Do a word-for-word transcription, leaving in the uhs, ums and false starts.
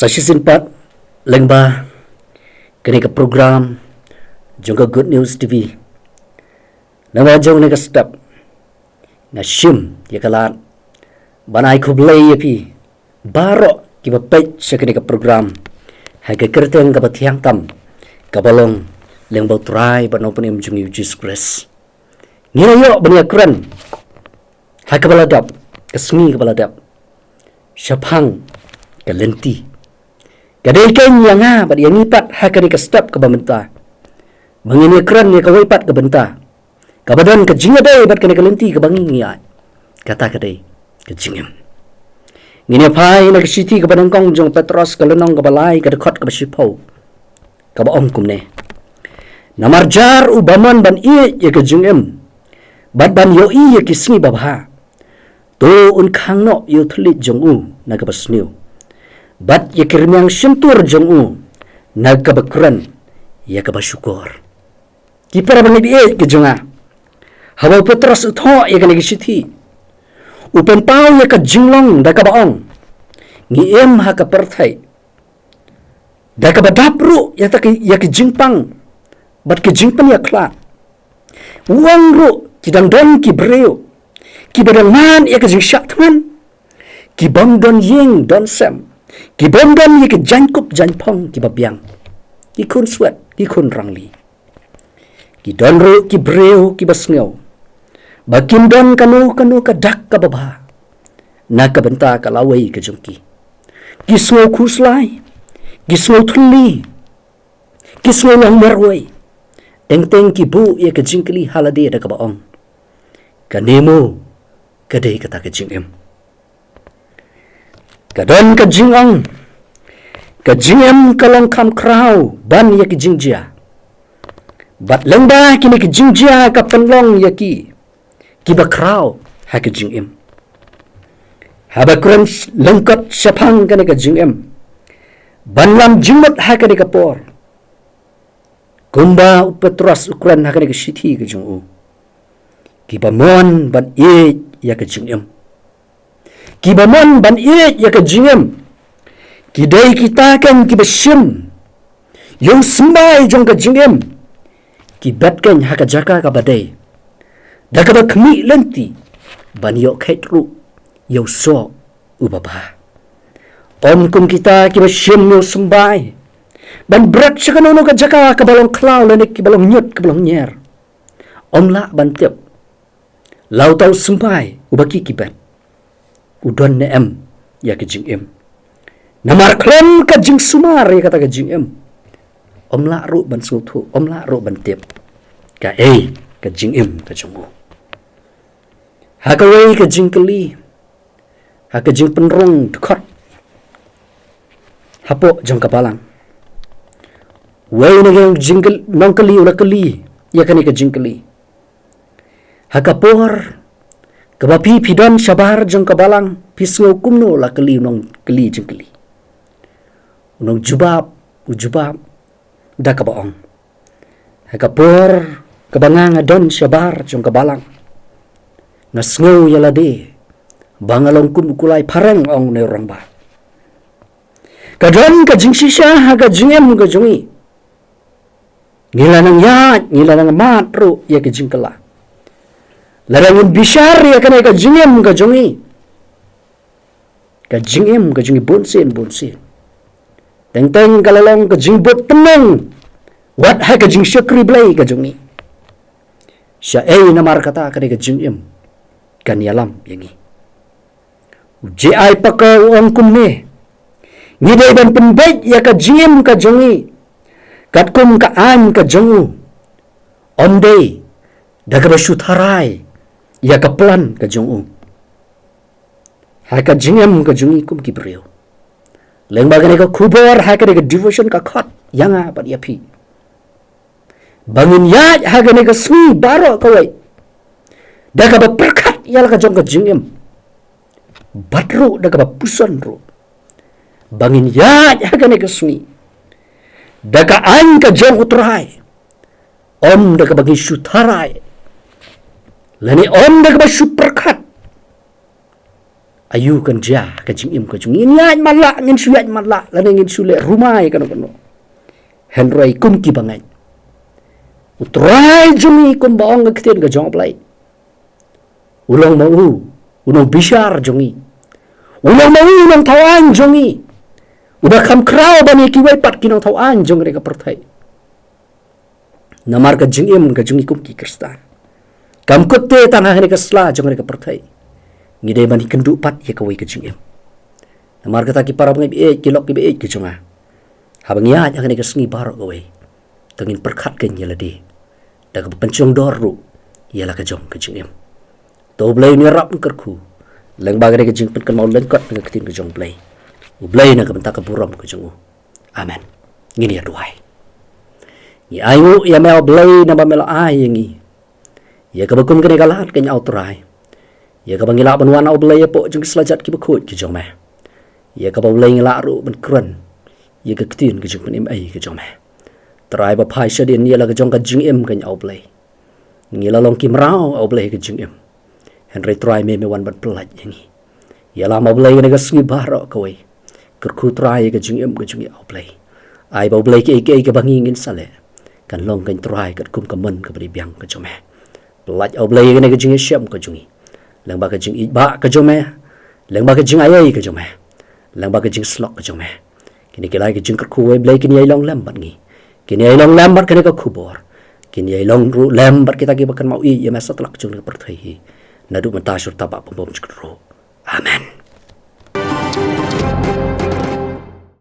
Sa shisien pat, lyngba kane ka program jong ka Good News T V, lyngba jong kane ka step, nga shim ïa ka lad ban ai khublei ïa phi baroh kiba peit sha kane ka program ha ka kyrteng kaba thiang tam, kaba long lyngba U Trai bad Nongpynim jong ngi U Jisu Khrist. Ngi la ïoh ban ïakren ha kaba la dep, ka sngi kaba la dep, shaphang ka lynti. Ka dei kein ïa nga bad ïa ngi pat ha kane ka step kaba mynta, ba ngin ïakren ïa kawei pat ka bynta kaba don ka jingïadei bad kane ka lynti kaba ngi ngi ai. Kata ka dei ka jingim. Ngin ïa phai na ka shithi kaba nyngkong jong Petros, ka lynnong kaba lai, ka dkhot kaba shiphew, kaba ong kumne: Namar jar uba mon ban ïeit ïa ka jingim bad ban ïohi ïa ki sngi babha, to un khang noh ïa u thylliej jong u na kaba sniew, bad ïa ki rmiang shyntur jong u na kaba kren ïa kaba shukor. Ki para bangeit ïeit ka jong nga, haba u Petros u thoh ïa kane ka shithi, u pynpaw ïa ka jinglong da kaba ong, ngi im ha ka pyrthei da kaba dap ruh ïa ta ki, ïa ki jingpang bad ki jingpynïakhlad. U ong ruh, ki dang don ki briew kiba dang mad ïa ka jingshah thngan, ki bym don ïing don sem, ki bym don ïa ki jaiñkup jaiñphong kiba biang, ki khun swet, ki khun rangli. Ki don ruh ki briew kiba sngew ba kim don kano kano ka dak kaba bha na ka bynta ka lawei ka jong ki. Ki sngew khuslai, ki sngew thylli, ki sngew long marwei. Teng teng ki buh ïa ka jingkylli ha lade da kaba ong, kane mo ka dei kata ka jingim? Ka don ka jingong, ka jingim ka long kham khraw ban ïa ki jingjia. Bad lyngba kine ki jingjia ka pynlong ïa ki kiba khraw ha ka jingim. Haba kren lyngkot shaphang kane ka jingim, ban lam jingmut ha kane ka por, kumba u Petros u kren ha kane ka shithi ka jong u, kiba mon ban ïeit ïa ka jingim, kiba mon ban ïeit ïa ka jingim, ki dei kita kein kiba shim ïa u symbai jong ka jingim, ki bet kein ha ka jaka kaba dei, da kaba khmih lynti, ban ïoh kheit ruh ïa u soh uba bha. Ym kum kita kiba shim ïa u symbai ban bret sha kano kano ka jaka kaba long khlaw lane kaba long ñiut, kaba long ñier. Ym lah ban tip la uta u symbai uba ki ki bet u don ne em ïa ka jingim. Namar khlem ka jingsumar ïa kata ka jingim, ym lah ruh ban sngewthuh, ym lah ruh ban tip kaei ka jingim ka jong u. Ha kawei ka jingkylli, ha ka Jingpynrung dkhot hapoh jong ka Balang, uwei na ki jingkyl-, nongkylli u la kylli ïa kane ka jingkylli: Ha ka por kaba phi phi don shabar jong ka Balang, phi sngew kumno? La kylli u nongkylli jingkylli. U nongjubab u jubab da kaba ong: Ha ka por kaba nga nga don shabar jong ka Balang, nga sngew ïa lade ba nga long kum u kulai phareng, ong une u rangbah. Ka don ka jingshisha ha ka jingim ka jong ngi. Ngi la nang ïaid, ngi la nang mad ruh ïa ka jingkylla. Lada ngin bishar ïa kane ka jingim ka jong ngi, ka jingim ka jong ngi bunsien bunsien, teng teng ka la long ka jingbud tneng wat ha ka jingshakri Blei ka jong ngi. Shaei? Namar kata ka dei ka jingim kan ïalam ïa ngi. U J I Packer u ong kumne: Ngi dei ban pynbeit ïa ka jingim ka jong ngi katkum ka aiñ ka jong u, ym dei da kaba shu tharai ïa ka plan ka jong u ha ka jingim ka jong ngi kum ki briew. Lyngba kane ka khubor ha kane ka devotion ka khot ïa nga bad ïa phi ba ngin ïaid ha kane ka sngi baroh kawei da kaba pyrkhat ïa la ka jong ka jingim, bad ruh da kaba puson ruh ba ngin ïaid ha kane ka sngi da ka aiñ ka jong U Trai, ym da kaba ngi shu tharai lane ym da kaba shu pyrkhat Aïu kan jia ka jingim ka jong ngi? Ngin ïaid matlah, ngin shu ïaid matlah, lane ngin shu leh rumai kano kano. Hynrei kum ki bangeit, U Trai jong ngi, kumba ong ka ktien ka jong U Blei, u long ma u u nongbishar jong ngi. U long ma u u nongthaw aiñ jong ngi, uba kham khraw ban ïa kiwei pat ki nongthaw aiñ jong kane ka pyrthei. Namar ka jingim ka jong ngi kum ki Khristan kam kut te tang ha kane ka sla jong kane ka pyrthei. Ngi dei ban ïakynduh pat ïa kawei ka jingim. Namar kata, ki para bangeit ba ïeit, ki lok ki ba ïeit ki jong nga, haba ngi ïaid ha kane ka sngi baroh kawei, to ngin pyrkhat kein ïa lade da kaba pynshongdor ruh ïa la ka jong ka jingim. To U Blei un ïarap, un kyrkhu lyngba kane ka jingpynkynmaw lyngkot na ka ktien ka jong U Blei. U Blei na ka bynta ka burom ka jong u. Amen. Ngin ïa duwai. Ngi ainguh ïa me, ah U Blei, naba me la ai ïa ngi ïa kaba kum kane ka lad kein, ah U Trai, ïa kaba ngi lah ban wan, ah U Blei, hapoh jong ki slajat kiba khuid ki jong me, ïa kaba, U Blei, ngi lah ruh ban kren ïa ka ktien ka jingpynim ei ka jong me. Trai, ba phai shadien ïa la ka jong ka jingim kein, ah U Blei, ngi la long ki mraw, ah U Blei, ka jingim. Hynrei Trai, me, me wan ban pyllait ïa ngi. Ïalam, ah U Blei, kane ka sngi baroh kawei. Kyrkhu Trai ïa ka jingim ka jong ngi, ah U Blei. Ai ba, U Blei, kiei kiei kaba ngi ngin sa leh, kan long kein, Trai, katkum ka mon kaba dei biang ka jong me. Pyllait, ah U Blei, ïa kane ka jingïashem ka jong ngi lyngba ka jingïeit ba ka jong me, lyngba ka jingaiei ka jong me, lyngba ka jingsyllok ka jong me. Kine ki lai ki jingkyrkhu, ah U Blei, kin ïai long lem bad ngi. Kin ïai long lem bad kane ka khubor. Kin ïai long ruh lem bad kita kiba kynmaw ïeit ïa me satlak jong ka pyrthei hi, naduh mynta sha u Kpa ba bym bym jukut ruh. Amen.